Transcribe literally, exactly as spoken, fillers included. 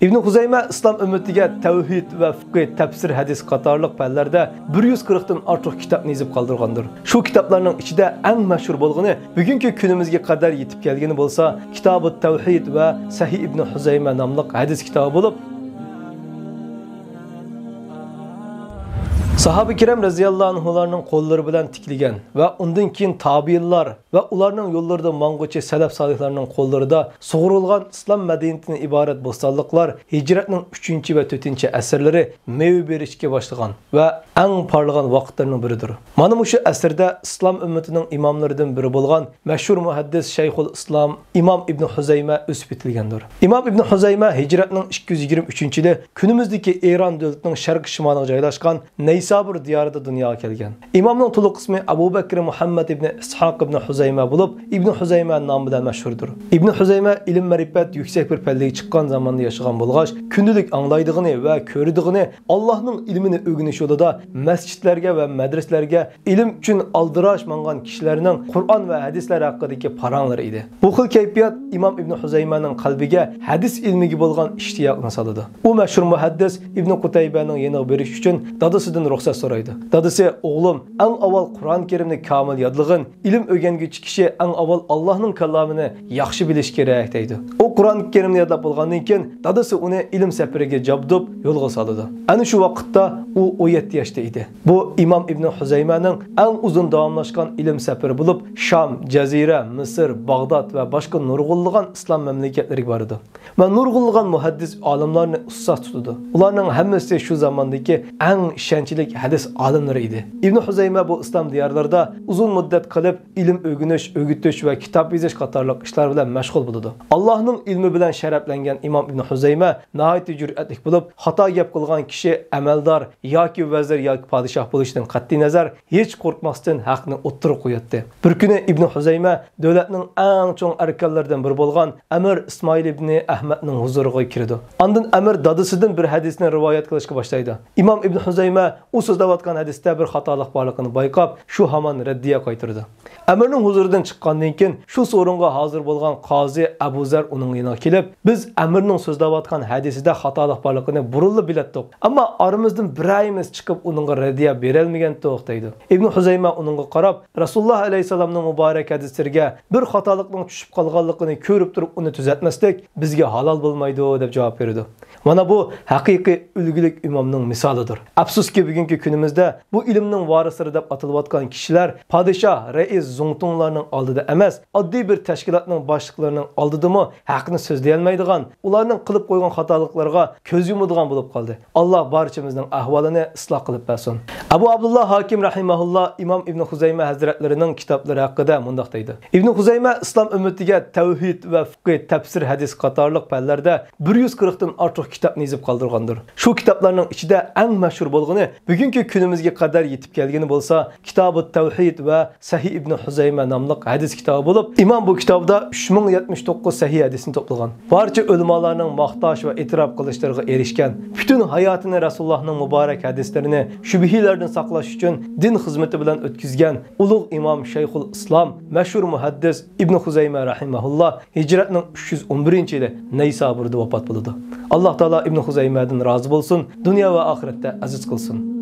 ئىبنى خۇزەيمە ئىسلام ئۈممىتىگە تەۋھىد ۋە فىقھى، تەپسىر، ھەدىس قاتارلىق پەنلەردە بىر يۈز قىرىقتىن ئارتۇق كىتابنى يېزىپ قالدۇرغاندۇر. شۇ كىتابلارنىڭ ئىچىدە ئەڭ مەشھۇر بولغىنى بۈگۈنكى كۈنىمىزگە قەدەر يېتىپ كەلگىنى بولسا، كىتابۇت تەۋھىد ۋە سەھىھ ئىبنى خۇزەيمە ناملىق ھەدىس كىتابى بولۇپ، ساھابە كىرام رەزىياللاھۇ ئەنھۇلارنىڭ قوللىرى بىلەن تىكلىگەن ۋە ئۇندىن كېيىن تابىئىنلار ۋە ئۇلارنىڭ يوللىرىدا ماڭغۇچى سەلەپ سالىھلارنىڭ قوللىرىدا سۇغۇرۇلغان ئىسلام مەدەنىيىتىدىن ئىبارەت بوستانلىقلار ھىجرەتنىڭ ئۈچىنچى ۋە تۆتىنچى ئەسىرلىرى مېۋە بېرىشكە باشلىغان ۋە ئەڭ پارلىغان ۋاقىتلىرىنىڭ بىرىدۇر. مانا مۇشۇ ئەسىردە ئىسلام ئۈممىتىنىڭ ئىماملىرىدىن بىرى بولغان مەشھۇر مۇھەددىس شەيخۇل ئىسلام ئىمام ئىبنى خۇزەيمە ئۆسۈپ يېتىلگەندۇر. ئىمام ئىبنى خۇزەيمە ھىجرەتنىڭ ئىككى يۈز يىگىرمە ئۈچىنچى يىلى كۈنىمىزدىكى ئىران دۆلىتىنىڭ شەرقىي شىمالىغا جايلاشقان نەيسابۇر دىيارىدا دۇنياغا كەلگەن. ئىمامنىڭ تولۇق ئىسمى ئەبۇ بەكرى مۇھەممەد ئىبنى ئىسھاق ئىبنى خۇزەيمە بولۇپ، ئىبنى خۇزەيمە نامى بىلەن مەشھۇردۇر. ئىبنى خۇزەيمە ئىلىم-مەرىپەت يۈكسەك بىر پەللىگە چىققان زاماندا ياشىغان بولغاچ، كۈندىلىك ئاڭلايدىغىنى ۋە كۆرىدىغىنى ئاللاھنىڭ ئىلمىنى ئۆگىنىش يولىدا مەسچىتلەرگە ۋە مەدرىسىلەرگە ئىلىم ئۈچۈن ئالدىراش ماڭغان كىشىلەرنىڭ قۇرئان ۋە ھەدىسلەر ھەققىدىكى پاراڭلىرى ئىدى. بۇ خىل كەيپىيات ئىمام ئىبنى خۇزەيمەنىڭ قەلبىگە ھەدىس ئىلمىگە بولغان ئىشتىياقنى سالىدۇ. ئۇ مەشھۇر مۇھەددىس ئىبنى قۇتەيبەنىڭ يېنىغا بېرىش ئۈچۈن دادىسىدىن رۇخسەت سورايدۇ. دادىسى، ئوغلۇم، ئەڭ ئاۋۋال قۇرئان كەرىمنى كامىل يادلىغىن، ئىلىم ئۆگەنگۈچى كىشى ئەڭ ئاۋۋال ئاللاھنىڭ كالامىنى ياخشى بىلىشى كېرەك، دەيدۇ. ئۇ قۇرئان كەرىمنى يادلاپ بولغاندىن كېيىن، دادىسى ئۇنى ئىلىم سەپىرىگە جابدۇپ يولغا سالىدۇ. ئەنە شۇ ۋاقىتتا ئۇ ئون يەتتە ياشتا ئىدى. بۇ ئىمام ئىبنى خۇزەيمەنىڭ ئەڭ ئۇزۇن داۋاملاشقان ئىلىم سەپىرى بولۇپ، شام، جەزىرە، مىسىر، باغداد ۋە باشقا نۇرغۇنلىغان ئىسلام مەملىكەتلىرىگە بارىدۇ. ۋە نۇرغۇنلىغان مۇھەددىس ئالىملارنى ئۇستاز تۇتىدۇ. ئۇلارنىڭ ھەممىسى شۇ زاماندىكى ئەڭ ئىشەنچلىك ھەدىس ئالىملىرى ئىدى. ئىبنى خۇزەيمە بۇ ئىسلام دىيارلىرىدا ئۇزۇن مۇددەت قېلىپ، ئىلىم ئۆگىنىش، ئۆگىتىش ۋە كىتاب يېزىش قاتارلىق ئىشلار بىلەن مەشغۇل بولىدۇ. ئاللاھنىڭ ئىلمى بىلەن شەرەپلەنگەن ئىمام ئىبنى خۇزەيمە ناھايىتى جۈرئەتلىك بولۇپ، خاتا گەپ قىلغان كىشى ئەمەلدار ياكى ۋەزىر ياكى پادىشاھ بولۇشىدىن قەتئىينەزەر، ھېچ قورقماستىن ھەقنى ئوتتۇرىغا قوياتتى. بىر كۈنى ئىبنى خۇزەيمە دۆلەتنىڭ ئەڭ چوڭ ئەركانلىرىدىن بىرى بولغان ئەمىر ئىسمائىل ئىبنى ئەھمەدنىڭ ھۇزۇرىغا كىرىدۇ. ئاندىن ئەمىر دادىسىدىن بىر ھەدىسنى رىۋايەت قىلىشقا باشلايدۇ. ئىمام ئىبنى خۇزەيمە ئۇ سۆزلەۋاتقان ھەدىستە بىر خاتالىق بارلىقىنى بايقاپ، شۇ ھامان رەددىيە قايتۇرىدۇ. ئەمىرنىڭ ھۇزۇرىدىن چىققاندىن كېيىن، شۇ سورۇنغا ھازىر بولغان قازى ئەبۇ زەر ئۇنىڭ يېنىغا كېلىپ، بىز ئەمىرنىڭ سۆزلەۋاتقان ھەدىسىدە خاتالىق بارلىقىنى بۇرۇنلا بىلەتتۇق. ئەمما ئارىمىزدىن بىرەيمىز چىقىپ ئۇنىڭغا رەددىيە بېرەلمىگەنتۇق، دەيدۇ. ئىبنى خۇزەيمە ئۇنىڭغا قاراپ، رەسۇلۇللا ئەلەيھىسسالامنىڭ مۇبارەك ھەدىسلىرىگە بىر خاتالىقنىڭ چۈشۈپ قالغانلىقىنى كۆرۈپ تۇرۇپ ئۇنى تۈزەتمەسلىك بىزگە ھالال بولمايدۇ، دەپ جاۋاب بېرىدۇ. مانا بۇ ھەقىقىي ئۈلگىلىك ئىمامنىڭ مىسالىدۇر. ئەپسۇسكى، بۈگۈنكى كۈنىمىزدە بۇ ئىلىمنىڭ ۋارىسلىرى دەپ ئاتىلىۋاتقان كىشىلەر پادىشاھ، رەئىس، زۇڭتۇڭلارنىڭ ئالدىدا ئەمەس، ئاددىي بىر تەشكىلاتنىڭ باشلىقلىرىنىڭ ئالدىدىمۇ ھەقنى سۆزلىيەلمەيدىغان، ئۇلارنىڭ قىلىپ قويغان خاتالىقلىرىغا كۆز يۇمىدىغان بولۇپ قالدى. ئاللا بارچىمىزنىڭ ئەھۋالىنى ئىسلاھ قىلىپ بەرسۇن. ئەبۇ ئابدۇللا ھاكىم رەھىمەھۇللا ئىمام ئىبنى خۇزەيمە ھەزرەتلىرىنىڭ كىتابلىرى ھەققىدە مۇنداق دەيدۇ: ئىبنى خۇزەيمە ئىسلام ئۈممىتىگە تەۋھىد ۋە فىقھى، تەپسىر، ھەدىس قاتارلىق پەنلەردە بىر يۈز قىرىقتىن ئارتۇق كىتابنى يېزىپ قالدۇرغاندۇر. شۇ كىتابلارنىڭ ئىچىدە ئەڭ مەشھۇر بولغىنى بۈگۈنكى كۈنىمىزگە قەدەر يېتىپ كەلگىنى بولسا، كىتابۇت تەۋھىد ۋە سەھىھ ئىبنى خۇزەيمە ناملىق ھەدىس كىتابى بولۇپ، ئىمام بۇ كىتابىدا ئۈچ مىڭ يەتمىش توققۇز سەھىھ ھەدىسنى توپلىغان. بارچە ئۆلىمالارنىڭ ماختاش ۋە ئېتىراپ قىلىشلىرىغا ئېرىشكەن، پۈتۈن ھاياتىنى رەسۇلۇللاھنىڭ مۇبارەك ھەدىسلىرىنى شۈبھىلەردىن ساقلاش ئۈچۈن دىن خىزمىتى بىلەن ئۆتكۈزگەن ئۇلۇغ ئىمام شەيخۇل ئىسلام، مەشھۇر مۇھەددىس ئىبنى خۇزەيمە رەھىمەھۇللا ھىجرەتنىڭ ئۈچ يۈز ئون بىرىنچى يىلى نەيسابۇردا ۋاپات بولىدۇ. ئاللا تائالا ئىبنى خۇزەيمەدىن رازى بولسۇن، دۇنيا ۋە ئاخىرەتتە ئەزىز قىلسۇن.